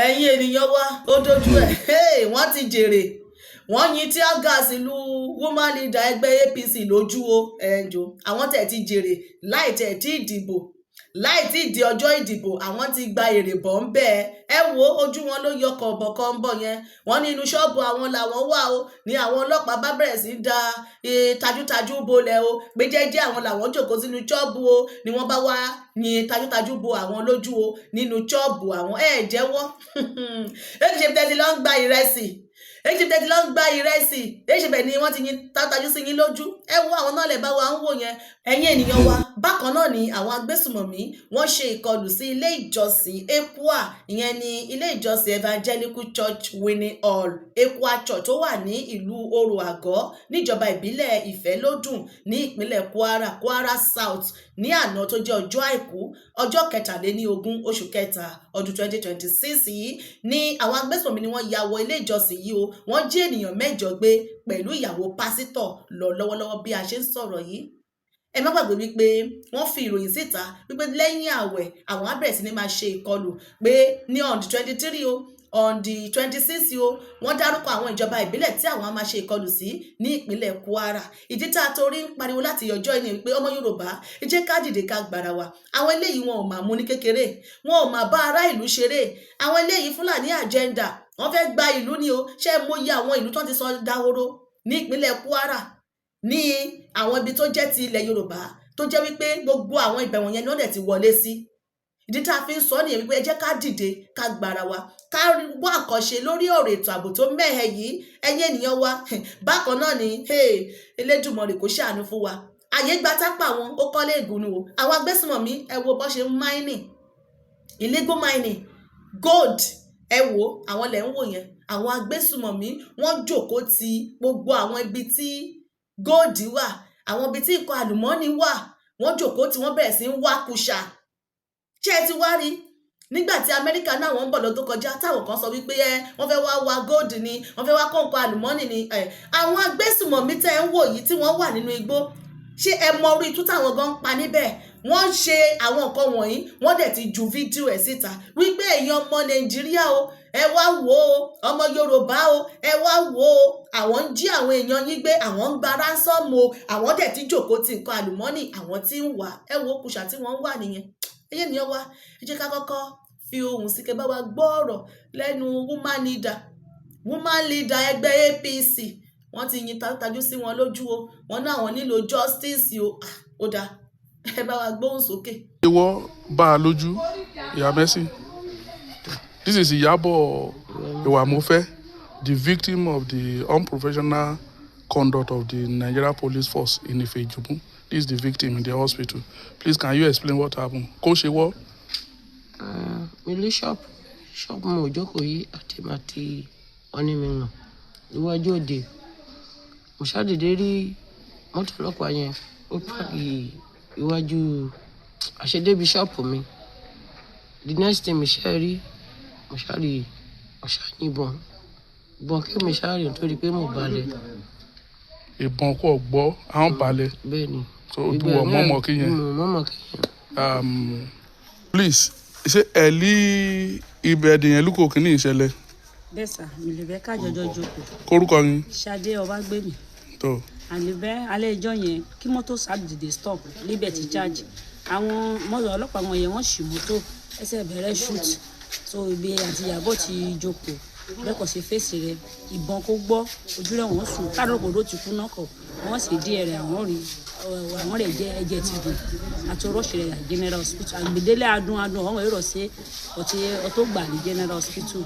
Ẹ̀yin ènìyàn wa, ó dojú ẹ̀, wọ́n ti jèrè. Wọ́n yin tear gas lu woman leader ẹgbẹ́ APC lójú o. Ẹ̀ǹjò àwọn tẹ̀ ti jèrè láì tẹ̀ tí ìdìbò, láì tí ì di ọjọ́ ìdìbò, àwọn ti gba èrè bọ̀ ń bẹ́ẹ̀. Ẹ wo ojú wọn ló yọ kọ̀ọ̀bọ̀kọ̀ǹbọ̀ yẹn. Wọ́n ní inú ṣọ́ọ̀bù àwọn làwọn wà o, ní àwọn ọlọ́pàá bá bẹ̀rẹ̀ sí í da tajútajú bolẹ̀ o, pé jẹ́jẹ́ àwọn làwọn jókòó sínú ṣọ́ọ̀bù o, ni wọ́n bá wá yin tajútajú bo àwọn lójú o nínú ṣọ́ọ̀bù àwọn. Ẹ jẹ́wọ́, èyí ṣe tẹ́tí lọ́ ń gba ìrẹsì, èyí ṣe tẹ́tí lọ́ ń gba ìrẹsì, èyí ṣe bẹ́ẹ̀ ni wọ́n ti yin tajútajú sí yín lójú. Ẹ wo àwọn náà lè bá wa ń wò yẹn. Ẹ̀yin ènìyàn wa, bákan náà ni àwọn agbésùmọ̀mí wọ́n ṣe ìkọlù sí ilé ìjọsìn ECWA, ìyẹn ní ilé ìjọsìn Evangelical Church Winning All, ECWA Church, tó wà ní ìlú Oro Àgọ́, níjọba ìbílẹ̀ Ìfẹ́lódùn ní ìpínlẹ̀ Kwara, Kwara South, ní àná tó jẹ́ ọjọ́ Àìkú, ọjọ́ 23 oṣù kẹta ọdún 2026 yìí ní àwọn agbésùmọ̀mí ni wọ́n ya wọ ilé ìjọsìn yìí o. Wọ́n jí ènìyàn 8 gbé pẹ̀lú ìyàwó pásítọ̀ lọ lọ́wọ́lọ́wọ́ bí a ṣe ń sọ̀rọ̀ yìí. Ẹ má gbàgbé wípé wọ́n fi ìròyìn síta wípé lẹ́yìn ààwẹ̀, àwọn á bẹ̀rẹ̀ sí ní máa ṣe ìkọlù, pé ní on the 23 o, on the 26 o, wọ́n dárúkọ àwọn ìjọba ìbílẹ̀ tí àwọn á máa ṣe ìkọlù sí ní ìpínlẹ̀ Kwara. Ìdí tá a torí ń pariwo láti ọjọ́ yìí ni wípé ọmọ Yorùbá, ẹ jẹ́ ká dìde, ká gbára wa. Àwọn eléyìí, wọn ò máa mú ní kékeré, wọn ò máa bá ará ìlú ṣeré. Àwọn eléyìí, Fúlàní agenda, wọ́n fẹ́ gba ìlú ni o. Ṣé ẹ mọyì àwọn ìlú tó ti sọ dahoro ní ìpínlẹ̀ Kwara, ní àwọn ibi tó jẹ́ ti ilẹ̀ Yorùbá, tó jẹ́ wípé gbogbo àwọn ibẹ̀ wọ̀nyẹn ni wọ́n dẹ̀ ti wọlé sí? Ìdí tá a fi ń sọ nìyẹn wípé ẹ jẹ́ ká dìde, ká gbára wa, ká wá àkànṣe lórí ọ̀rọ̀ ètò ààbò tó mẹ́hẹ yìí. Ẹ̀yin ènìyàn wa, bákan náà ni Elédùmarè kò ṣàánú fún wa. Àyè gba tápà wọn, ó kọ́lé ìgúnnu o. Àwọn agbésùnmọ̀mí, ẹ wo bó ṣe ń mining, illegal mining gold. Ẹ wo àwọn lẹ̀ ń wò yẹn. Àwọn agbésùnmọ̀mí, wọ́n jókòó ti gbogbo àwọn ibi tí gold wà, àwọn ibi tí nǹkan àlùmọ́ọ́nì wà. Wọ́n jókòó tí wọ́n bẹ̀rẹ̀ sí ń wá kùsà. Ṣé ẹ ti wá rí nígbà tí Amẹ́ríkà náà wọ́n ń bọ̀ lọ́dún tó kọjá, táwọn kan sọ wípé ẹ wọ́n fẹ́ wá wa gold ni, wọ́n fẹ́ wá kó nǹkan àlùmọ́ọ́nì ni? Ẹ àwọn agbésùmọ̀mí tẹ́ ń wò yìí tí wọ́n wà nínú igbó, ṣé ẹ mọ orí itú táwọn gan ń pa níbẹ̀? Wọ́n ń ṣe àwọn nǹkan wọ̀nyí, wọ́n dẹ̀ ti ju fídíò ẹ̀ síta wípé èèyàn ọmọ Nàìjíríà o, ẹ wá wò ó, ọmọ Yorùbá o, ẹ wá wò ó, àwọn ń jí àwọn èèyàn yín gbé, àwọn ń gba ransom o. Àwọn dẹ̀ ti jókòó ti nǹkan àlùmọ́ọ́nì, àwọn tí ń wà. Ẹ wo kùsà tí wọ́n ń wà nìyẹn. Ẹyẹ ènìyàn wa, ẹ jẹ́ ká kọ́kọ́ fi ohùn sí kẹ́ bá wa gbọ́ ọ̀rọ̀ lẹ́nu woman leader ẹgbẹ́ APC. Wọ́n ti yin tajú sí wọn lójú o. Wọ́n náà wọ́n nílò justice o. Ó dáa, ẹ bá wa gbóhùn sókè. Ewọ́ bá a lójú. Ìyá Mercy, this is Iyabo Iwamofe, the victim of the unprofessional conduct of the Nigeria Police Force in Ife-Ijumu. This is the victim in the hospital. Please, can you explain what happened? Kó ṣe wọ́. Ilé ṣọ́ọ̀bù mo jókòó yìí àti ọ̀ní mi ràn níwájú òde. Mo ṣàdédé rí mọ́tò ọlọ́pàá yẹn, ó park iwájú àṣedébi ṣọ́ọ̀bù mi. The next thing mi ṣe rí, mo ṣáà rí, mo ṣáà yìnbọn ìbọn kí mi ṣáà rí nítorí pé mo balẹ̀. Ìbọn kò gbọ́ àwọn balẹ̀. Bẹ́ẹ̀ ni. So ojú wọ mọ́mọ́ kí yẹn. Mo mọ̀mọ́ kí yẹn. Please, ṣé ẹ lí ibẹ̀ ẹ̀dìyẹn lúkò kí ní ìṣẹ̀lẹ̀? Bẹ́ẹ̀ sà, mi lè bẹ́ ká jọjọ jókòó. Kórúkọ yín? Ṣadé Ọbágbémi. Tó. Àlebẹ́ alẹ́ ìjọ yẹn kí mọ́tò ṣàdédé stop níbẹ̀ tí charge àwọn mọ́tò ọlọ́pàá wọn yẹn, wọ́n ṣì mọ́tò ẹsẹ̀ bẹ̀rẹ̀ shoot. So ibi àti Ìyábọ̀ ti jókòó bẹ́ẹ̀ kò ṣe fèsì rẹ̀, ìbọn kó gbọ́ ojú rẹ̀, wọ́n sùn káàdùn kò ló ti kú náà kọ̀ wọ́n sì díẹ̀ rẹ̀, àwọn rí àwọn rẹ̀ jẹ́ ẹ̀jẹ̀ ti dùn àti rush rẹ̀ general hospital àgbèdélé adùn adùn àwọn èrò ṣe ọtí ọtó gbà ní general hospital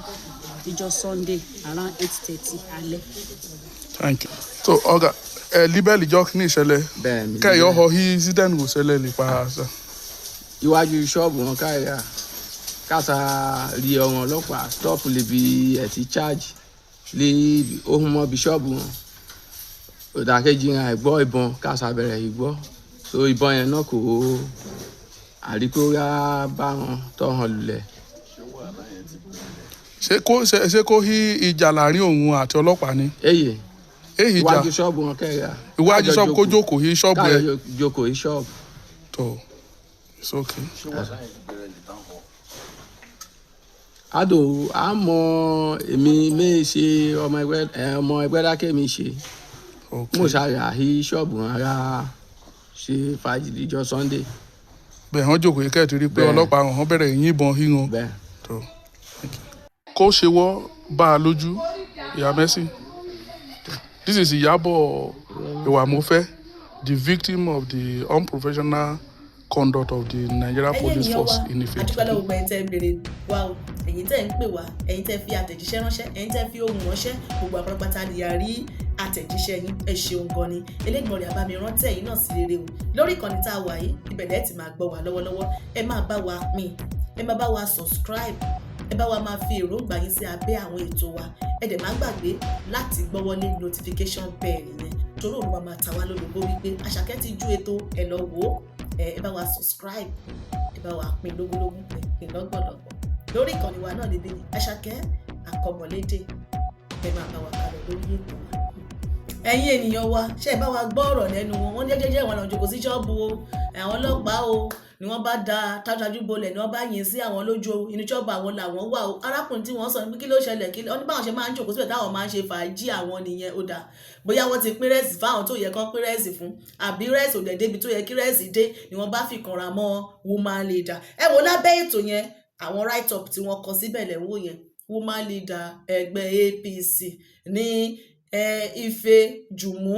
ìjọ Sunday around 8:30 alẹ́. Thank you. So ọ̀gá ẹ líbẹ̀lì jọ kí ní ìṣẹ̀lẹ̀? Bẹ́ẹ̀ mi. Kẹ́yọ̀ họ hí incident kò ṣẹlẹ̀ lè pa àṣà. Iwájú ṣọ́ọ̀bù wọn káyà kásá rí ọ̀wọ́n ọlọ́pàá stop lébi ẹ̀ ti charge lé ohun mọ́ bí ṣọ́ọ̀bù wọn. Òdàkejì yẹn àìgbọ́ ìbọn kásá bẹ̀rẹ̀ ìgbọ́, so ìbọn yẹn náà kò àríkóyá bá wọn tọ́ hàn lulẹ̀. Ṣé kó hí ìjà láàrin òun àti ọlọ́pàá ni? Eye. Èyí ìjà. Iwájú ṣọ́ọ̀bù wọn kẹ́yà. Iwájú ṣọ́ọ̀bù kó jókòó hí ṣọ́ọ̀bù ẹ̀. Káyọ̀ jókòó yí ṣọ́ọ̀bù. Tó, it's okay. Adò àmọ́ èmi méè ṣe ọmọ ẹgbẹ́ ẹ, ọmọ ẹgbẹ́ dákẹ́ mi ṣe. Ok. Mo ṣàyà sí ṣọ́ọ̀bù ara ṣe fàájì díjọ́ Sunday. Bẹ́ẹ̀ wọ́n jókòó yìí kẹ́ẹ̀tì rí i pé Bẹ́ẹ̀. ọlọ́pàá wọn bẹ̀rẹ̀ yìnbọn híhan. Bẹ́ẹ̀. Tó kó ṣe wọ́ bá a lójú. Ìyá Mercy, this is Ìyábọ̀ Ìwàmọ́fẹ́, the victim of the unprofessional conduct of the Nigeria Ẹ̀yin Police ènìyàn Force wa, in Ife. adúpẹ́ lọ́wọ́ gbogbo ẹ̀yin tẹ́ ń béèrè wa o, ẹ̀yin tẹ́ ń pè wá, ẹ̀yin tẹ́ fi àtẹ̀jíṣẹ́ ránṣẹ́, ẹ̀yin tẹ́ fi ohùn ránṣẹ́. Gbogbo àpátápátá ni a rí àtẹ̀jíṣẹ́ yín. Ẹ ṣeun gan ni. Elégbọ̀n rẹ̀ àbámi rántí ẹ̀yin náà sí rere o. Lórí ìkànnì tá a wà yìí, ibẹ̀ lẹ́ẹ̀ ti máa gbọ́ wá lọ́wọ́lọ́wọ́. Ẹ máa bá wa pín, ẹ máa bá wa subscribe, ẹ bá wa máa fi èròǹgbà yín sí abẹ́ àwọn ètò wa. Ẹ dẹ̀ má gbàgbé láti gbọ́wọ́lé notification bell yẹn, torí òun máa máa ta wá lólobó wípé Àṣàkẹ́ ti ju ètò ẹ lọ wò ó. Ẹ bá wa subscribe, ẹ bá wa pín lógúnlógún, ẹ pín lọ́gbọ̀lọ́gbọ̀. Lórí ìkànnì wa náà níbí ni Àṣàkẹ́ Àkọmọ̀lédè. Ẹ máa bá wa kálọ lórí ètò wa. Ẹ̀yin ènìyàn wa, ṣe é bá wa gbọ́ ọ̀rọ̀ lẹ́nu wọn? Wọ́n ní jẹ́jẹ́ wọn làwọn jókòó sí ṣọ́ọ̀bù o, àwọn ọlọ́pàá o ni wọ́n bá da tájú bolẹ̀, ni wọ́n bá yìn sí àwọn lójú o. Inú ṣọ́ọ̀bù àwọn làwọn wà o. Arákùnrin tí wọ́n sọ ní pé kí ló ṣẹlẹ̀, kí wọ́n ní báwọn ṣe máa ń jókòó síbẹ̀ táwọn máa ń ṣe fàájì àwọn nìyẹn. Ó dáa, bóyá wọ́n ti pín rẹ́sì fáwọn tó yẹ kán pín rẹ́sì fún, àbí rẹ́sì ò dẹ̀ débi tó yẹ kí rẹ́sì dé, ni wọ́n bá fi kanra mọ́ woman leader. Ẹ wo lábẹ́ ètò yẹn, àwọn write up tí wọ́n kọ síbẹ̀ lẹ̀ ń wò yẹn. Woman leader ẹgbẹ́ APC ní Ife Jùmú,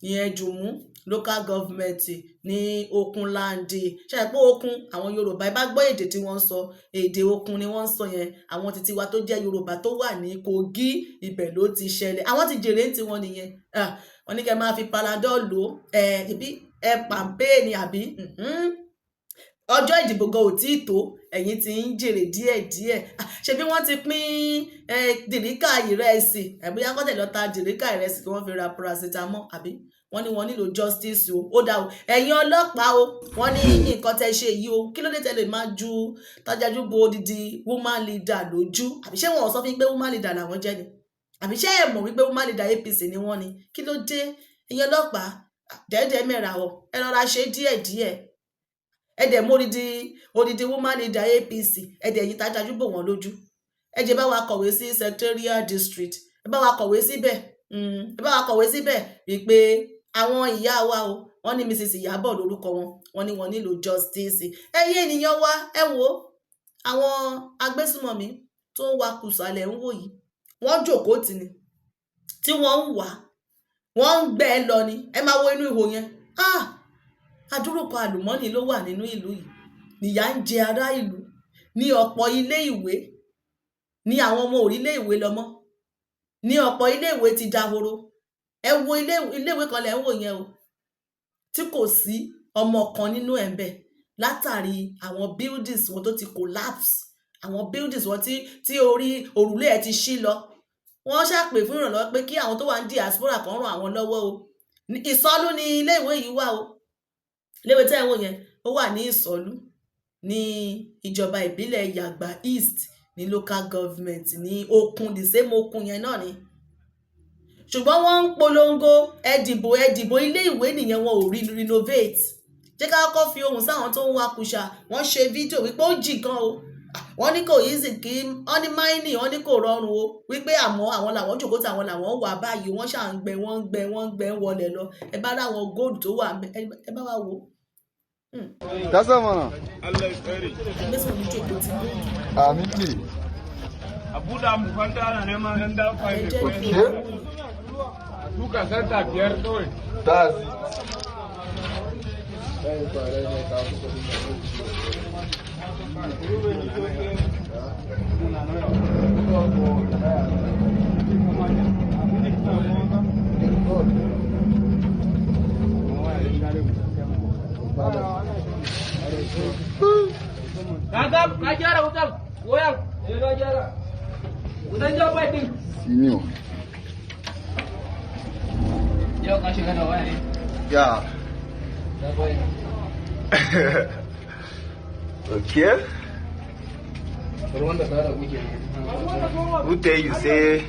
ìyẹn Jùmú Local Government ní Okunland. Ṣe é pé Okun àwọn Yorùbá, ẹ bá gbọ́ èdè tí wọ́n ń sọ, èdè Okun ni wọ́n ń sọ yẹn. Àwọn títí wa tó jẹ́ Yorùbá tó wà ní Kogi, ibẹ̀ ló ti ṣẹlẹ̀. Àwọn ti jèrè ń tiwọn nìyẹn. Ah, wọ́n ní kẹ́ máa fi Panadol lò ẹ, ìbí ẹ pàmpéènì àbí ọjọ́ ìdìbò gan ò tí ì tó, ẹ̀yin ti ń jèrè díẹ̀díẹ̀. Ah, ṣebí wọ́n ti pín dìríkà ìrẹsì, ẹ̀bóyá kọ́tẹ̀ lọ ta dìríkà ìrẹsì kí wọ́n fi ra paracetamol, àbí? Wọ́n ní wọ́n nílò justice o. Ó dá o, ẹ̀yin ọlọ́pàá o, wọ́n ní nǹkan tẹ́ ṣe yìí o, kí ló dé tẹ́ lè máa ju tájájú bo odidi woman leader lójú? Àbí ṣé wọn ò sọ fún yín pé woman leader làwọn jẹ́ ni? Àbí ṣé ẹ mọ̀ wípé woman leader APC ni wọ́n ni? Kí ló dé, ẹ̀yin ọlọ́pàá? Dẹ́ẹ̀dẹ́ mẹ́ra o, ẹ rọra ṣe díẹ̀díẹ̀. Ẹ dẹ̀ mú odidi odidi woman leader APC, ẹ dẹ̀ yí tájájú bò wọ́n lójú. Ẹ jẹ́ bá wa kọ̀wé sí secretariat district, ẹ bá wa kọ̀wé síbẹ̀, ẹ bá wa kọ̀wé síbẹ̀ wípé àwọn ìyá wa o, wọ́n ní Mrs Ìyábọ̀ lórúkọ wọn, wọ́n ní wọ́n nílò justice. Ẹ̀yin ènìyàn wa, ẹ wo àwọn agbésùmọ̀mí tó ń wakùsà lẹ̀ ń wò yìí. Wọ́n jókòó tì ní tí wọ́n ń wà, wọ́n ń gbẹ́ ẹ lọ ni. Ẹ máa wo inú ihò yẹn. Ah, adúrúkọ àlùmọ́nì ló wà nínú ìlú yìí. Nìyà ń jẹ ará ìlú ní ọ̀pọ̀ ilé ìwé, ní àwọn ọmọ òrílé ìwé lọ mọ́, ní ọ̀pọ̀ ilé ìwé ti dahoro. Ẹ wo ilé ìwé kan lẹ̀ ń wò yẹn o, tí kò sí ọmọ kan nínú ẹ̀ ń bẹ̀, látàrí àwọn buildings wọn tó ti collapse, àwọn buildings wọn tí orí òrùlé ẹ̀ ti ṣí lọ. Wọ́n ṣàpè fún ìrànlọ́wọ́ pé kí àwọn tó wà ní diaspora kan ràn àwọn lọ́wọ́ o. Ìsọlú ni ilé ìwé yìí wà o. Iléèwé tẹ́ ẹ̀ ń wò yẹn, ó wà ní Ìsọlú, ní ìjọba ìbílẹ̀ Yàgbà East ní local government ní Okun, the same Okun yẹn náà ni. Ṣùgbọ́n wọ́n ń polongo, "Ẹ dìbò, ẹ dìbò." Ilé ìwé nìyẹn, wọn ò rí renovate. Jẹ́ ká kọ́kọ́ fi ohùn sáwọn tó ń wakùsà. Wọ́n ṣe fídíò wípé ó jì gan o. Wọ́n ní kò easy kí wọ́n ní mining, wọ́n ní kò rọrùn o, wípé àmọ́ àwọn làwọn jòkó tí àwọn làwọn wà báyìí. Wọ́n ṣà ń gbẹ, wọ́n ń gbẹ, wọ́n ń gbẹ ń wọlé lọ. Ẹ bá rí àwọn gold tó wà, ẹ bá wa wò ó. Ka sa mana. Ẹgbẹ́ mi jókòó ti gold. Amin ne. A buɗa mu kwanta, ana neman yan dafa Ẹ ne. jẹ́ kí Okay. Duka santa biyar kawai. That's it. Kaga ka gyara wutan wayan? Eh, ka gyara. Wutan jabai din. Senior. Yau ka shiga da waya ne? Yeah. Jabai. Okay. Wanda tsara kuke. Who tell you say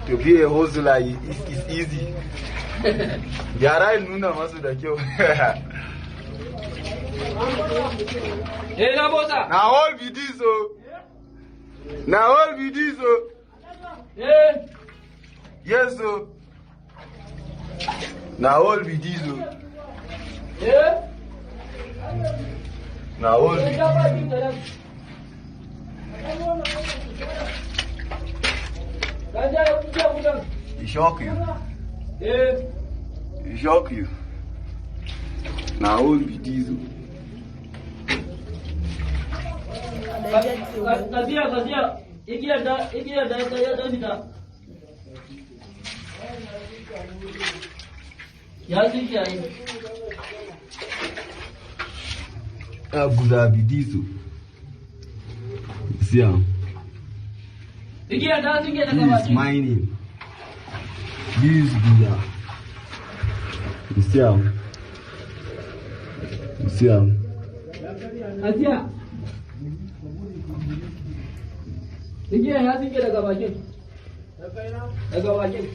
to be a hustler is easy? Gyara in nuna masu da kyau. Eh, na bota. Na all be this o. Na all be this o. Eh. Yes o. Na all be this o. Eh. Na all be this. E shock you. Eh. E shock you. Na all be this o. Allegedly o. Kaziya, kaziya. Igiyar da, igiyar da ya da fita. Ya tsinke ai. Na guza be this o. See am. Igiyar ta tsinke daga This is bakin. mining. This is guza. You see am. You see am. Kaziya. Igiyar ya tsinke daga bakin. Daga bakin.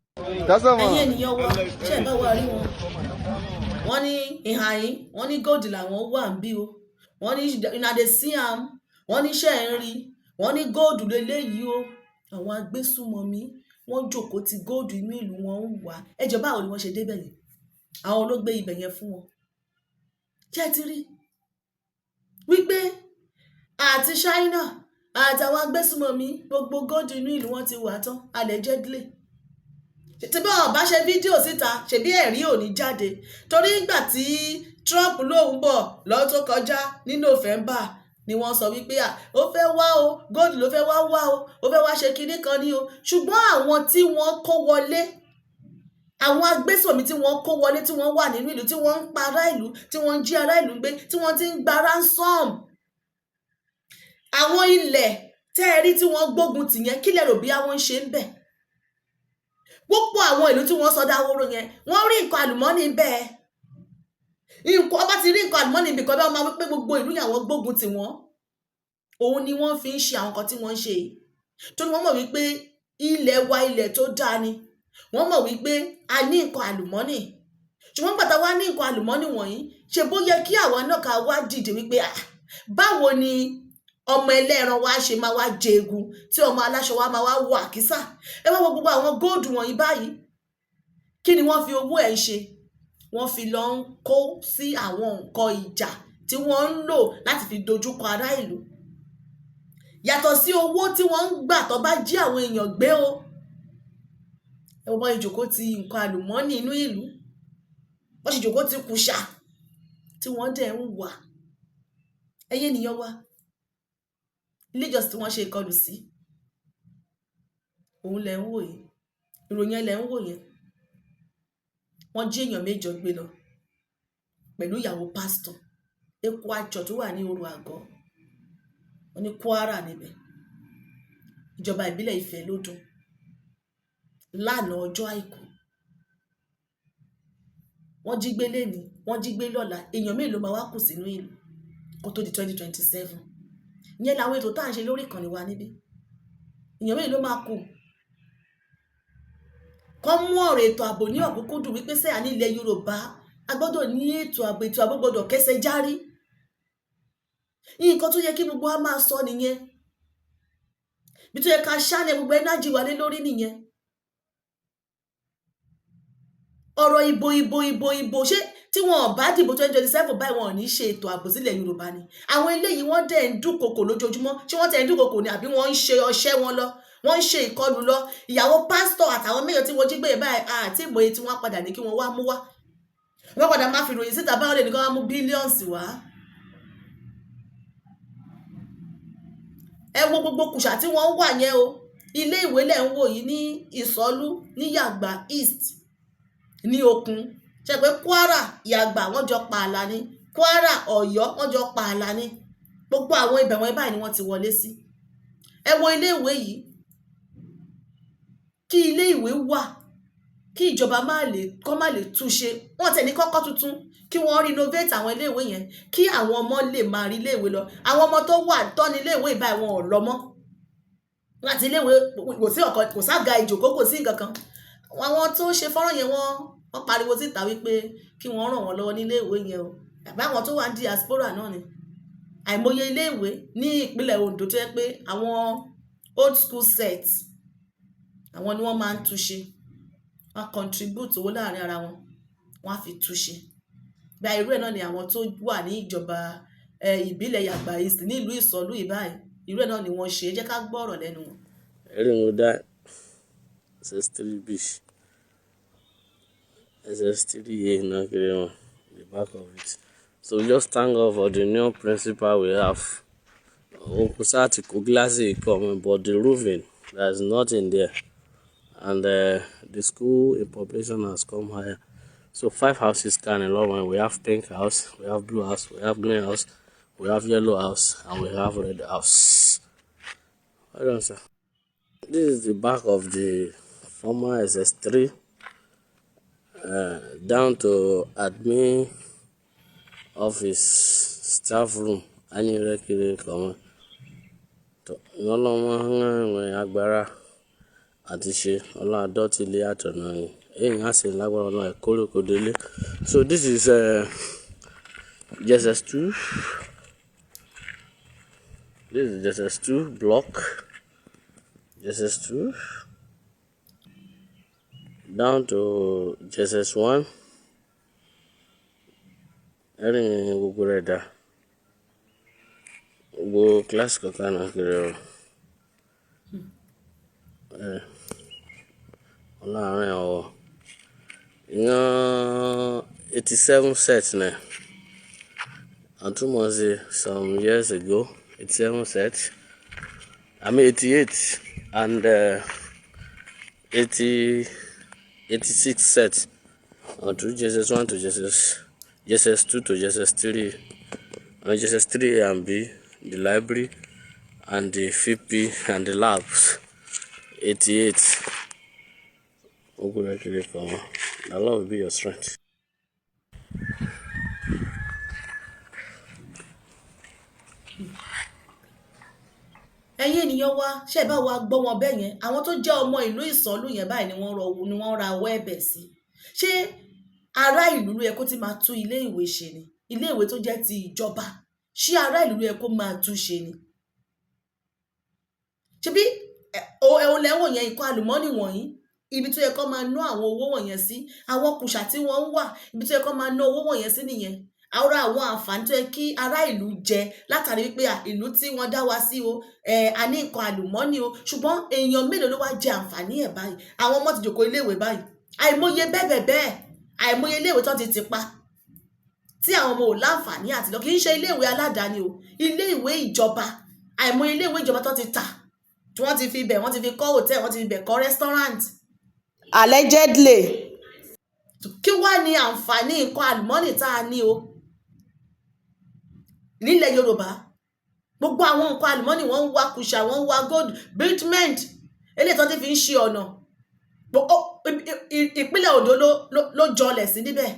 Ẹ̀yin ènìyàn wa, ṣe é bá wa rí wọn? Wọ́n ní ìhà yín, wọ́n ní gold làwọn wà ń bí o. Wọ́n ní una dey see am. Wọ́n ní ṣe ń rí? Wọ́n ní gold leléyìí o. Àwọn agbésùmọ̀mí wọ́n jókòó ti gold inú ìlú, wọn ń wà. Ẹ jọ̀ọ́, báwo ni wọ́n ṣe débẹ̀ yẹn? Àwọn ló gbé ibẹ̀ yẹn fún wọn. Ṣé ẹ ti rí wípé àti China àtàwọn agbésùmọ̀mí, gbogbo gold inú ìlú wọn ti wà tán? Allegedly, tí bá wọn bá ṣe fídíò síta, ṣebí ẹ̀rí ò ní jáde. Torí ìgbà tí Trump lòun bọ̀ lọ́dún tó kọjá ní November ni wọ́n sọ wípé à ó fẹ́ wá o, gold ló fẹ́ wá wá o, ó fẹ́ wá ṣe kinní kan ní o. Ṣùgbọ́n àwọn tí wọ́n kó wọlé, àwọn agbésùnmí tí wọ́n kó wọlé, tí wọ́n wà nínú ìlú, tí wọ́n ń pa ará ìlú, tí wọ́n ń jí ará ìlú gbé, tí wọ́n ti ń gba ransom, àwọn ilẹ̀ tẹ́ ẹ rí tí wọ́n gbógun tì yẹn, kí lẹ rò bí àwọn ń ṣe ń bẹ̀? Púpọ̀ àwọn ìlú tí wọ́n sọ dáwóró yẹn, wọ́n rí nǹkan àlùmọ́ọ́nì bẹ́ẹ̀. Nǹkan ọba ti rí nǹkan àlùmọ́ọ́nì ibìkan bá wọn máa wípé gbogbo ìlú yẹn, àwọn gbógun tì wọ́n. Òun ni wọ́n fi ń ṣe àwọn nǹkan tí wọ́n ń ṣe yìí, torí wọ́n mọ̀ wípé ilẹ̀ wa, ilẹ̀ tó dáa ni. Wọ́n mọ̀ wípé a ní nǹkan àlùmọ́ọ́nì. Ṣùgbọ́n gbàtà wá ní nǹkan àlùmọ́ọ́nì wọ̀nyí, ṣe bó yẹ kí àwa náà ká wá dìde wípé, ah, báwo ni ọmọ ẹlẹ́ran wa ṣe máa wá jẹ egun, tí ọmọ aláṣọ wa máa wá wọ àkísà? Ẹ wá wo gbogbo àwọn gold wọ̀nyí báyìí. Kí ni wọ́n fi owó ẹ̀ ń ṣe? Wọ́n fi lọ ń kó sí àwọn nǹkan ìjà tí wọ́n ń lò láti fi dojúkọ ará ìlú, yàtọ̀ sí owó tí wọ́n ń gbà tó bá jí àwọn èèyàn gbé o. Ẹ wọ́n bá ìjòkó ti nǹkan àlùmọ́ọ́nì inú ìlú, wọ́n sì jòkó ti kùsà tí wọ́n dẹ̀ ń wà. Ẹ̀yin ènìyàn wa, ilé ìjọsìn tí wọ́n ṣe ìkọlù sí, òun lẹ̀ ń wò yìí. Ìròyìn ẹ̀ lẹ̀ ń wò yẹn. Wọ́n jí èèyàn mẹ́jọ gbé lọ pẹ̀lú ìyàwó pásítọ̀. ECWA Church tó wà ní Oru Àgọ́, wọ́n ní Kwara níbẹ̀, ìjọba ìbílẹ̀ Ìfẹ́ lódùn, lánàá ọjọ́ Àìkú. Wọ́n jí gbé lẹ́ni, wọ́n jí gbé lọ́la. Èèyàn mélòó máa wá kù sínú ìlú kó tó di 2027? Ìyẹn làwọn ètò tá à ń ṣe lórí ìkànnì wa níbí. Èèyàn mélòó ló máa kù? Kọ́ mú ọ̀rọ̀ ètò ààbò ní ọ̀kúnkúndùn wípé sẹ́yà ní ilẹ̀ Yorùbá, a gbọ́dọ̀ ní ètò ààbò. Ètò ààbò gbọ́dọ̀ kẹsẹ̀ járí. Nǹkan tó yẹ kí gbogbo wa máa sọ nìyẹn, bí tó yẹ ká ṣáná gbogbo ẹnájì wa lé lórí nìyẹn. Ọ̀rọ̀ ìbò, ìbò, ìbò, ìbò, ṣé tí wọn ò bá dìbò 2027 báyìí, wọn ò ní ṣe ètò ààbò sílẹ̀ Yorùbá ni? Àwọn eléyìí, wọ́n dẹ̀ ń dúnkokò lójoojúmọ́. Ṣé wọ́n tẹ̀ ń dúnkokò ni, àbí wọ́n ń ṣe ọṣẹ́ wọn lọ, wọ́n ń ṣe ìkọlù lọ? Ìyàwó pásítọ̀ àtàwọn mẹ́yàn tí wọ́n jí gbé yẹn báyìí, àti ìmọ̀ye tí wọ́n padà ní kí wọ́n wá mú wá. Wọ́n padà máa fi ròyìn síta báwọn lè ní kí wọ́n mú billions wá. Ẹ wo gbogbo kùsà tí wọ́n wà yẹn o. Ilé ìwé lẹ̀ ń wò yìí ní Ìsọlú ní Yàgbà East ní Òkun. Ṣe pé Kwara, Yàgbà, wọ́n jọ pààlà ní Kwara, Ọ̀yọ́, wọ́n jọ pààlà ní. Gbogbo àwọn ibẹ̀ wọn báyìí ni wọ́n ti wọlé sí. Ẹ wo ilé ìwé yìí. Kí ilé ìwé wà, kí ìjọba má lè kọ́, má lè túnṣe? Wọ́n tẹ̀ ní kọ́kọ́ tuntun, kí wọ́n renovate àwọn ilé ìwé yẹn, kí àwọn ọmọ lè máa rí ilé ìwé lọ. Àwọn ọmọ tó wà tọ́ ní ilé ìwé báyìí, wọn ò lọ mọ́ láti ilé ìwé. Kò sí ọ̀kan, kò sága ìjòkó, kò sí nǹkan kan. Àwọn tó ṣe fọ́nrán yẹn, wọ́n pariwo síta wípé kí wọ́n ràn wọ́n lọ́wọ́ nílé ìwé yẹn o. Àbá àwọn tó wà ní diaspora náà ni. Àìmọye iléèwé ní ìpínlẹ̀ Ondo tó yẹ pé àwọn old school set, àwọn ni wọ́n máa ń túnṣe. Wọ́n contribute owó láàrin ara wọn, wọ́n á fi túnṣe. Gba irú ẹ̀ náà ni àwọn tó wà ní ìjọba ìbílẹ̀ Yàgbà East nílùú Ìsọ̀lú yìí báyìí, irú ẹ̀ náà ni wọ́n ṣe. É jẹ́ ká gbọ́ ọ̀rọ̀ lẹ́nu wọn. Eringuda SS3B, SS3A Nakere, the back of it. So we just thank God for the new principal we have. Okusati Kuglasi coming, but the roofing, there is nothing there. And the school in population has come higher. So five houses can in one. We have pink house, we have blue house, we have green house, we have yellow house, and we have red house. Well done, sir. This is the back of the former SS3 down to admin office, staff room. Anyire kọ̀ọ̀kan. Ọlọ́run ń agbára àti ṣe Ọlọ́run adọ́tí ilé àtọ̀nà yìí. Èyí á sì lágbára Ọlọ́run ẹ̀ kórè kò délé. So this is JSS2. This is JSS2 block. JSS2 down to JSS1. Ẹ̀rín gbogbo rẹ̀ dà. Gbogbo kíláàsì kọ̀ọ̀kan náà kiri o. Ẹ̀ Ọlọ́run ọwọ́. Ìyẹn 87 set náà. Àtúmọ̀ sí some years ago, 87 set. I mean 88 and 80, 86 set. To JSS 1 to JSS 2 to JSS 3. And JSS 3 A and B, the library and the VP and the labs. 88. The Lord will be your strength. Ẹ̀yin ènìyàn wa, ṣe bá wa gbọ́ wọn bẹ́ẹ̀ yẹn? Àwọn tó jẹ́ ọmọ ìlú Ìsọ̀lú yẹn báyìí ni wọ́n rọ ni wọ́n ra ọwọ́ ẹ̀bẹ̀ sí. Ṣé ará ìlú ló yẹ kó ti máa tún ilé ìwé ṣe ni? Ilé ìwé tó jẹ́ ti ìjọba, ṣé ará ìlú ló yẹ kó máa tún ṣe ni? Ṣebí ẹ̀hún lẹ́wọ̀n yẹn, nǹkan àlùmọ́nì wọ̀nyí, ibi tó yẹ kó máa ná àwọn owó wọ̀nyẹn sí, àwọn kùsà tí wọ́n ń wà, ibi tó yẹ kó máa ná owó wọ̀nyẹn sí nìyẹn. Ara àwọn àǹfààní tó yẹ kí ará ìlú jẹ látàrí wípé ìlú tí wọ́n dá wa sí o, a ní nǹkan àlùmọ́nì o. Ṣùgbọ́n èèyàn mélòó ló wá jẹ àǹfààní ẹ̀ báyìí? Àwọn ọmọ ti jòkó iléèwé báyìí, àìmọye bẹ́ẹ̀ bẹ́ẹ̀ bẹ́ẹ̀, àìmọye iléèwé tó ti ti pa tí àwọn ọmọ ò láǹfààní àti lọ. Kì í ṣe iléèwé aládàáni o, iléèwé ìjọba. Àìmọye iléèwé ìjọba tó ti tà, tí wọ́n ti fi ibẹ̀, wọ́n ti fi kọ́ hòtẹ́ẹ̀lì, wọ́n ti fi ibẹ̀ kọ́ restaurant, allegedly. Kí wá ní àǹfààní nǹkan àlùmọ́nì tá a ní o nílẹ̀ Yorùbá? Gbogbo àwọn nǹkan àlùmọ́nì, wọ́n ń wa kùsà, wọ́n ń wa gold, bitumen, eléyìí tó ti fi ń ṣe ọ̀nà. Ìpínlẹ̀ Ondo ló jọlẹ̀ sí níbẹ̀.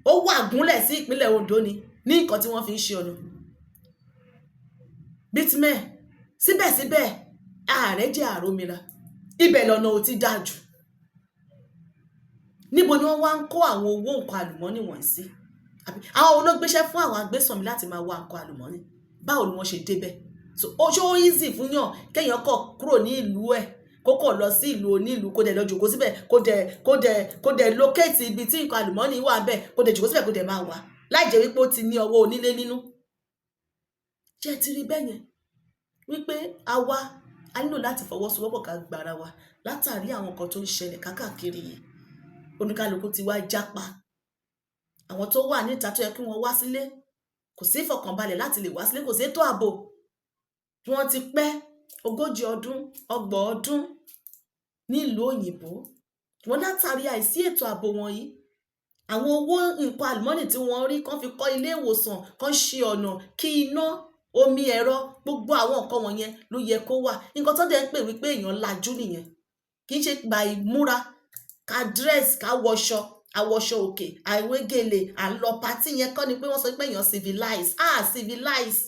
Ó wà gúnlẹ̀ sí ìpínlẹ̀ Ondo ni ní nǹkan tí wọ́n fi ń ṣe ọ̀nà, bitumen. Síbẹ̀síbẹ̀, ààrẹ jẹ́ àrómira ibẹ̀ lọ́nà ò ti dáa jù. Níbo ni wọ́n wá ń kó àwọn owó nǹkan àlùmọ́nì wọ̀nyí sí? Àbí àwọn wo ló gbéṣẹ́ fún àwọn agbésànmí láti máa wá nǹkan àlùmọ́nì? Báwo ni wọ́n ṣe débẹ̀? So ó ṣó easy fún yàn kéèyàn kọ̀ kúrò ní ìlú ẹ̀, kó kọ̀ lọ sí ìlú onílùú, kó dẹ̀ lọ jòkó síbẹ̀, kó dẹ̀ locate ibi tí nǹkan àlùmọ́nì wà bẹ́ẹ̀, kó dẹ̀ jòkó síbẹ̀, kó dẹ̀ máa wà láì jẹ́ wípé ó ti ní ọwọ́ onílé nínú? Ṣé ẹ ti rí bẹ́ẹ̀ yẹn wípé àwa a nílò láti fọwọ́sowọ́pọ̀ ká gbára wa látàrí àwọn nǹkan tó ń ṣẹlẹ̀ kákàkiri yìí? Oníkálukú ti wá jápa. Àwọn tó wà níta tó yẹ kí wọ́n wá sílé, kò sí ìfọ̀kànbalẹ̀ láti lè wá sílé, kò sí ètò ààbò. Tí wọ́n ti pẹ́ 40 ọdún, 30 ọdún nílùú òyìnbó wọn, látàrí àìsí ètò ààbò wọ̀nyí, àwọn owó nǹkan àlùmọ́nì tí wọ́n rí kán fi kọ́ ilé ìwòsàn, kán ṣe ọ̀nà, kí iná, omi, ẹ̀rọ, gbogbo àwọn nǹkan wọ̀nyẹn ló yẹ kó wà. Nǹkan tó dẹ̀ ń pè wípé èèyàn lajú nìyẹn. Kì í ṣe gba ìmúra, ká dress, ká wọṣọ, àwọṣọ òkè, àìwégele, à ń lọ party yẹn kọ́ ni pé wọ́n sọ pé èèyàn civilize. Ah, civilize,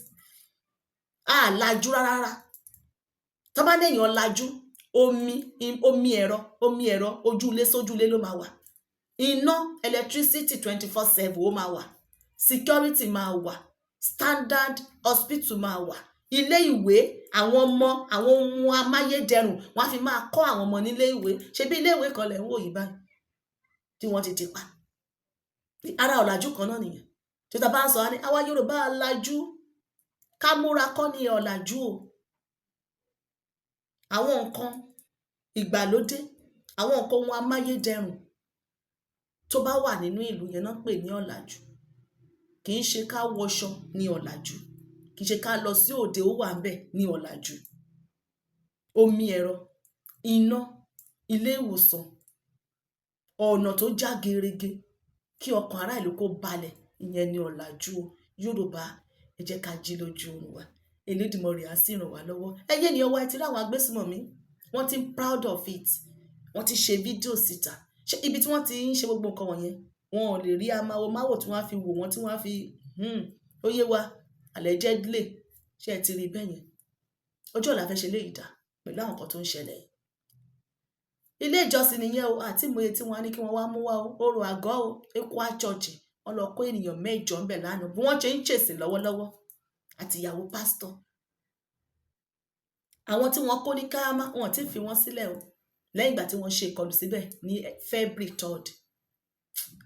ah, lajú rárá. Tó bá ní èèyàn lajú, Omi, omi ẹ̀rọ, omi ẹ̀rọ ojúlé sójúlé ló máa wà. Iná, electricity 24/7 ó máa wà. Security máa wà, standard hospital máa wà, ilé ìwé àwọn ọmọ, àwọn ohun amáyédẹrùn wọn á fi máa kọ́ àwọn ọmọ nílé ìwé. Ṣebí ilé ìwé kan lẹ̀ ń wò yìí báyìí tí wọ́n ti ti pa. Ara ọ̀làjú kan náà nìyẹn tí ta bá ń sọ wá ní àwa Yorùbá lajú. Ká múra kọ́ ní ọ̀làjú o. Àwọn nǹkan ìgbàlódé, àwọn nǹkan ohun amáyédẹrùn tó bá wà nínú ìlú yẹn náà pè ní ọ̀làjú. Kì í ṣe ká wọṣọ ní ọ̀làjú, kì í ṣe ká lọ sí òde ó wà ńbẹ̀ ní ọ̀làjú. Omi ẹ̀rọ, iná, ilé ìwòsàn, ọ̀nà tó já gerege, kí ọkàn ará ìlú kó balẹ̀, ìyẹn ni ọ̀làjú o. Yorùbá, ẹ jẹ́ ká jí lójú oorun wa. Elédùmarè á sì ràn wá lọ́wọ́. Ẹyẹ ènìyàn wa, ẹ ti rí àwọn agbésùmọ̀mí, wọ́n ti ń proud of it, wọ́n ti ṣe fídíò síta. Ṣé ibi tí wọ́n ti ń ṣe gbogbo nǹkan wọ̀nyẹn, wọn ò lè rí amáwo máwò tí wọ́n á fi wò wọ́n, tí wọ́n á fi ó yé wa allegedly. Ṣé ẹ ti rí bẹ́ẹ̀ yẹn? Ọjọ́ ọ̀la fẹ́ ṣe léyìí dá pẹ̀lú àwọn nǹkan tó ń ṣẹlẹ̀ yìí. Ilé ìjọsìn nìyẹn o, àti ìmọye tí wọ́n á ní kí wọ́n wá mú wá o. Orò àgọ́ o, ECWA Church, wọ́n lọ kó ènìyàn 8 ńbẹ̀ lánàá bí wọ́n ṣe ń chase lọ́wọ́lọ́wọ́ àti ìyàwó pásítọ̀. Àwọn tí wọ́n kó ní Kaiama, wọn ò tí ì fi wọ́n sílẹ̀ o, lẹ́yìn ìgbà tí wọ́n ṣe ìkọlù síbẹ̀ ní February 3rd.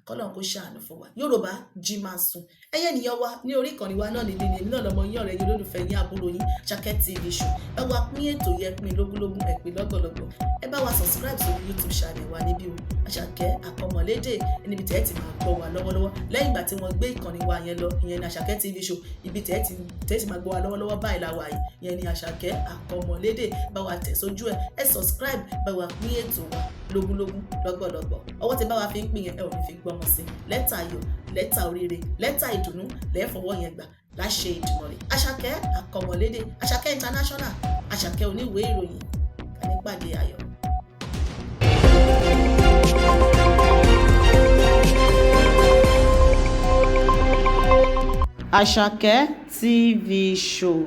Kọ́lọ́run kó ṣàánú fún wa. Yorùbá, jí máa sùn. Ẹ̀yin ènìyàn wa ní orí ìkànnì wa náà níbí ni èmi náà lọmọ yín, ọ̀rẹ́ yín, olólùfẹ́ yín, àbúrò yín, Àṣàkẹ́ TV Show. Ẹ wá pín ètò yẹn, pín lógúnlógún, ẹ pín lọ́gbọ̀lọ́gbọ̀. Ẹ bá wa subscribe sórí YouTube channel wa níbí o, Àṣàkẹ́ Àkọmọ̀lédè, níbi tẹ́ ẹ ti máa gbọ́ wa lọ́wọ́lọ́wọ́ lẹ́yìn ìgbà tí wọ́n gbé ìkànnì wa yẹn lọ. Ìyẹn ni Àṣàkẹ́ TV Show, ibi tẹ́ ẹ ti máa gbọ́ wa lọ́wọ́lọ́wọ́ báyìí la wà yìí. Ìyẹn ni Àṣàkẹ́ Àkọmọ̀lédè. Bá wa tẹ̀ sójú ẹ, ẹ subscribe, bá wa pín ètò wa lógúnlógún, lọ́gbọ̀lọ́gbọ̀. Ọwọ́ tí bá wa fi ń pín yẹn, ẹ ò ní fi gbọ́mọ sí. Lẹ́tà ayọ̀, lẹ́tà oríire, lẹ́tà ìdùnnú lẹ́ẹ̀fọwọ́ yẹn gbà láṣẹ Èdùmàrè. Àṣàkẹ́ Àkọmọ̀lédè, Àṣàkẹ́ International, Àṣàkẹ́ oníwèé ìròyìn, ká nípàdé ayọ̀. Àṣàkẹ́ TV Show.